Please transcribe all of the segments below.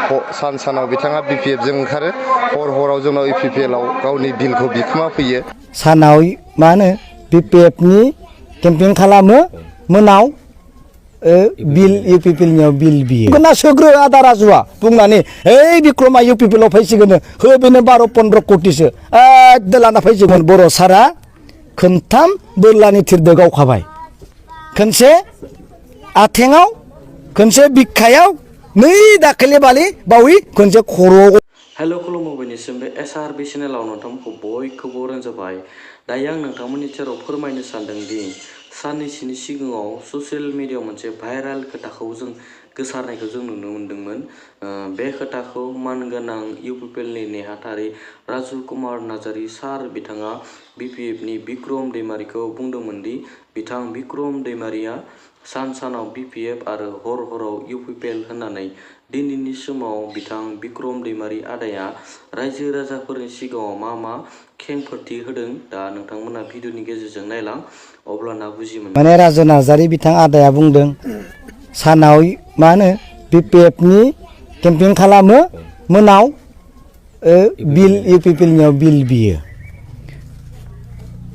सानाव बिथाङा BPF जों ओंखारो हराव जोंनाव UPPL आव गावनि बिलखौ बिखोमा फैयो सानाव मा होनो BPF नि केम्पिं खालामो मोनाव बिल UPPL नियाव बिल बियो गोना सोग्रो आदा राजुआ बुंनानै ओइ बिक्रमा UPPL आव फैसिगोन होबेनो 12-15 कोटिसो एकदो लाना फैसिगोन बर' सारा खोनथाम बोरलानि थिरदो गावखाबाय खनसे आथेङाव खनसे बिखायाव नै दाखालि बालि बावै खनसे खर'आव हेल' खुलुमबाय बयनिसिम बे SRB चेनेलाव नोंथांमोनखौ बयखौबो बरायजाबाय दायो आं नोंथांमोननि सेराव फोरमायनो सानदों दि साननैसोनि सिगाङाव ससियेल मिडियायाव मोनसे भाइराल खोथाखौ जों गोसारनायखौ जों नुनो मोन्दोंमोन बे खोथाखौ मानगोनां UPPL नि नेहाथारि राजु कुमार नार्जारी सार बिथाङा BPF नि बिक्रम दैमारिखौ बुंदोंमोन दि बिथां बिक्रम दैमारिया सानाव BPF आरो हराव UPPL होननानै दिनैनि समाव बिथां बिक्रम दैमारि आदाया रायजो राजाफोरनि सिगाङाव मा खेंफोरथि होदों दा नोंथांमोना भिडिअनि गेजेरजों नायलां अब्लाना बुजिमोन माने राजु नार्जारी बिथां आदाया बुंदों सानाव मा होनो BPF नि केम्पिं खालामो मोनाव बिल UPPL नियाव बिल बियो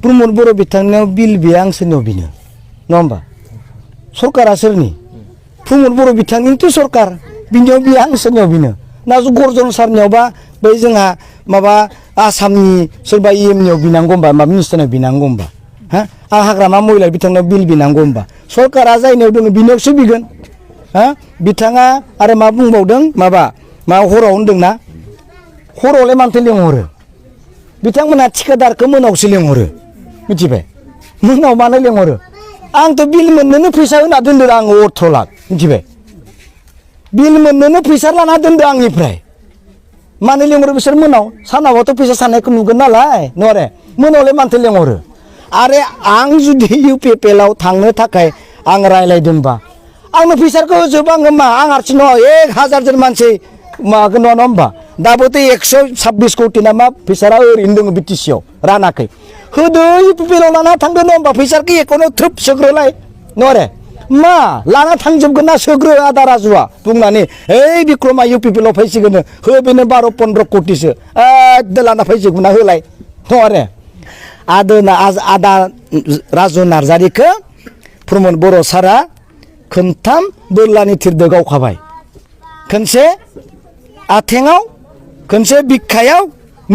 प्रमद बर' बिथांनियाव बिल बियो आं सोरनियाव बिनो नङा होमबा सरकारा सोरनि प्रमद बर' बिथांनिथ' सरकार बिनियाव बियो आं सोरनियाव बिनो ना गर्जन सारनियावबा बै जोंहा माबा आसामनि सोरबा EM नियाव बिनांगौ होमबा माबा मिनिस्टारनियाव बिनांगौ होमबा हा आं हाग्रामा महिला बिथांनाव बिल बिनांगौ होमबा सरकारा जायनियाव दङ बिनियावसो बिगोन हा बिथाङा आरो मा बुंबावदों मा हराव होनदोंना हरावलाय मानोथो लेंहरो बिथांमोना ठिकादारखौ मोनावसो लेंहरो मिथिबाय मोनाव मानो लेंहरो आंथ' बिल मोननोनो फैसा होना दोनदों आङो 18 लाख मिथिबाय बिल मोननोनो फैसा लाना दोनदों आंनिफ्राय मानो लेंहरो बिसोर मोनाव सानावथ' फैसा साननायखौ नुगोन नालाय नरे मोनावलाय मानोथो लेंहरो आरो आं जुदि UPPL आव थांनो थाखाय आं रायलायदोंबा आंनो फैसाखौ होजोब आङो मा आं हारसिं नङा 1000 जन मानसि मागोन नङा होमबा दाबोथ' 126 कोटि ना मा फैसा ओरैनो दङ BTC आव रानाखै होदो UPPL आव लाना थांदो नङा होमबा फैसाखौ एकाउन्टाव थ्रोब सोग्रोलाय नरे मा लाना थांजोबगोन ना सोग्रो आदा राजुआ बुंनानै ओइ बिक्रमा UPPL आव फैसिगोन होबेनो 12-15 कोटिसो एकदो लाना फैसिगोन ना होलाय नरे आदा राजु नार्जारीखौ प्रमद बर' सारा खोनथाम बोरलानि थिरदो गावखाबाय खनसे आथेङाव खनसे बिखायाव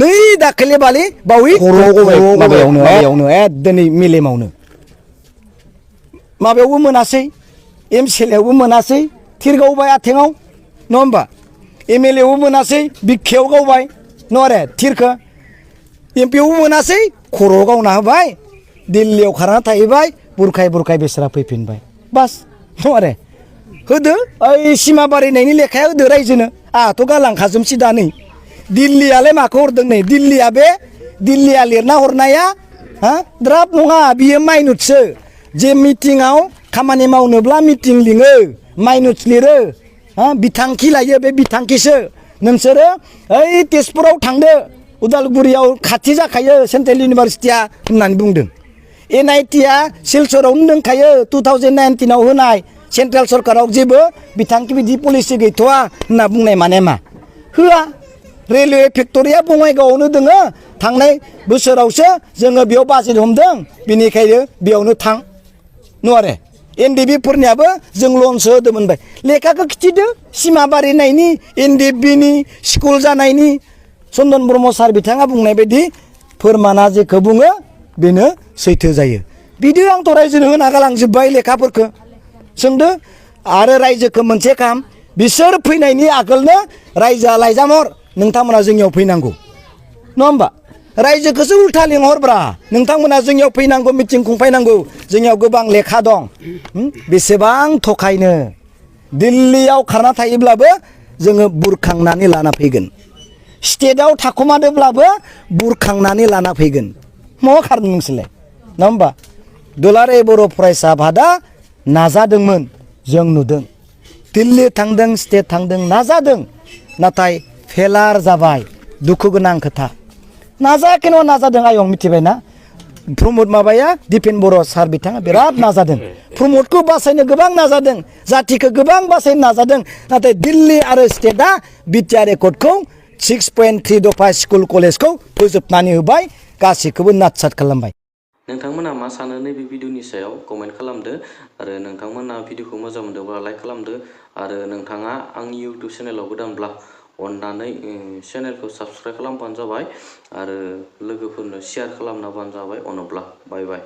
नै दाखालि बालि बावै माबायावनो एकदोनै मेलेमावनो माबायावबो मोनासै MCL आवबो मोनासै थिर गावबाय आथेङाव नङा होमबा MLA आवबो मोनासै बिखायाव गावबाय नरे थिरखौ MP आवबो मोनासै खर'आव गावना होबाय दिल्लीयाव खारना थाहैबाय बुरखाय बेसरा फैफिनबाय बास नरे होदो ओइ सिमा बारिनायनि लेखाया होदो रायजोनो आहाथ' गालांखाजोबसै दा नै दिल्लीयालाय माखौ हरदों नै दिल्लीया लिरना हरनाया हा द्राफ्ट नङा बियो माइनुटसो जे मिटिंआव खामानि मावनोब्ला मिटिं लिङो माइनुटस लिरो हा बिथांखि लायो बे बिथांखिसो नोंसोरो ओइ तेजपुराव थांदो उदालगुरियाव खाथि जाखायो सेन्ट्रेल इउनिभारसिटिया होननानै बुंदों NIT आ सिलचरावनो दंखायो 2019 आव होनाय सेन्ट्रेल सरकाराव जेबो बिथांखि बिदि पलिसि गैथ'वा होनना बुंनाय माने मा होआ रेलवे फेक्टरिया बङाइगावआवनो दोङो थांनाय बोसोरावसो जोङो बेयाव बाजेट हमदों बिनिखायनो बेयावनो थां नरे NDB फोरनियाबो जों लनसो होदोंमोन बाय लेखाखौ खिथिदो सिमा बारिनायनि NDB नि स्कुल जानायनि चन्दन ब्रह्म सार बिथाङा बुंनाय बायदि फोरमाना जेखौ बुङो बेनो सैथो जायो बिदि आंथ' रायजोनो होना गालांजोब्बाय लेखाफोरखौ सोंदो आरो रायजोखौ मोनसे काम बिसोर फैनायनि आगोलनो रायजोआ लाइजाम हर नोंथांमोना जोंनियाव फैनांगौ नङा होमबा रायजोखौसो उल्था लिंहरब्रा नोंथांमोना जोंनियाव फैनांगौ मिटिं खुंफैनांगौ जोंनियाव गोबां लेखा दं बेसेबां थखायनो दिल्लीयाव खारना थायोब्लाबो जोङो बुरखांनानै लाना फैगोन स्टेटआव थाखुमादोंब्लाबो बुरखांनानै लाना फैगोन मा खारदों नोंसोरलाय नङा होमबा दुलाराय बर' फरायसा आफादा नाजादोंमोन जों नुदों दिल्ली थांदों स्टेट थांदों नाजादों नाथाय फेलार जाबाय दुखु गोनां खोथा नाजायाखै नङा नाजादों आयं मिथिबायना प्रमद माबाया दिपेन बर' सार बिथाङा बिराद नाजादों प्रमदखौ बासायनो गोबां नाजादों जातिखौ गोबां बासायनो नाजादों नाथाय दिल्ली आरो स्टेटआ बिटिआर एकर्डखौ 6.3 दफा स्कुल कलेजखौ फोजोबनानै होबाय गासैखौबो नाटसाट खालामबाय। नोंथांमोना मा सानो नैबे भिडिअनि सायाव कमेन्ट खालामदो आरो नोंथांमोना भिडिअखौ मोजां मोनदोंब्ला लाइक खालामदो आरो नोंथाङा आंनि इउटुब चेनेलाव गोदानब्ला अन्नानै चेनेलखौ साबस्क्राइब खालामबानो जाबाय आरो लोगोफोरनो शेयार खालामना होबानो जाबाय अनोब्ला बाय बाय।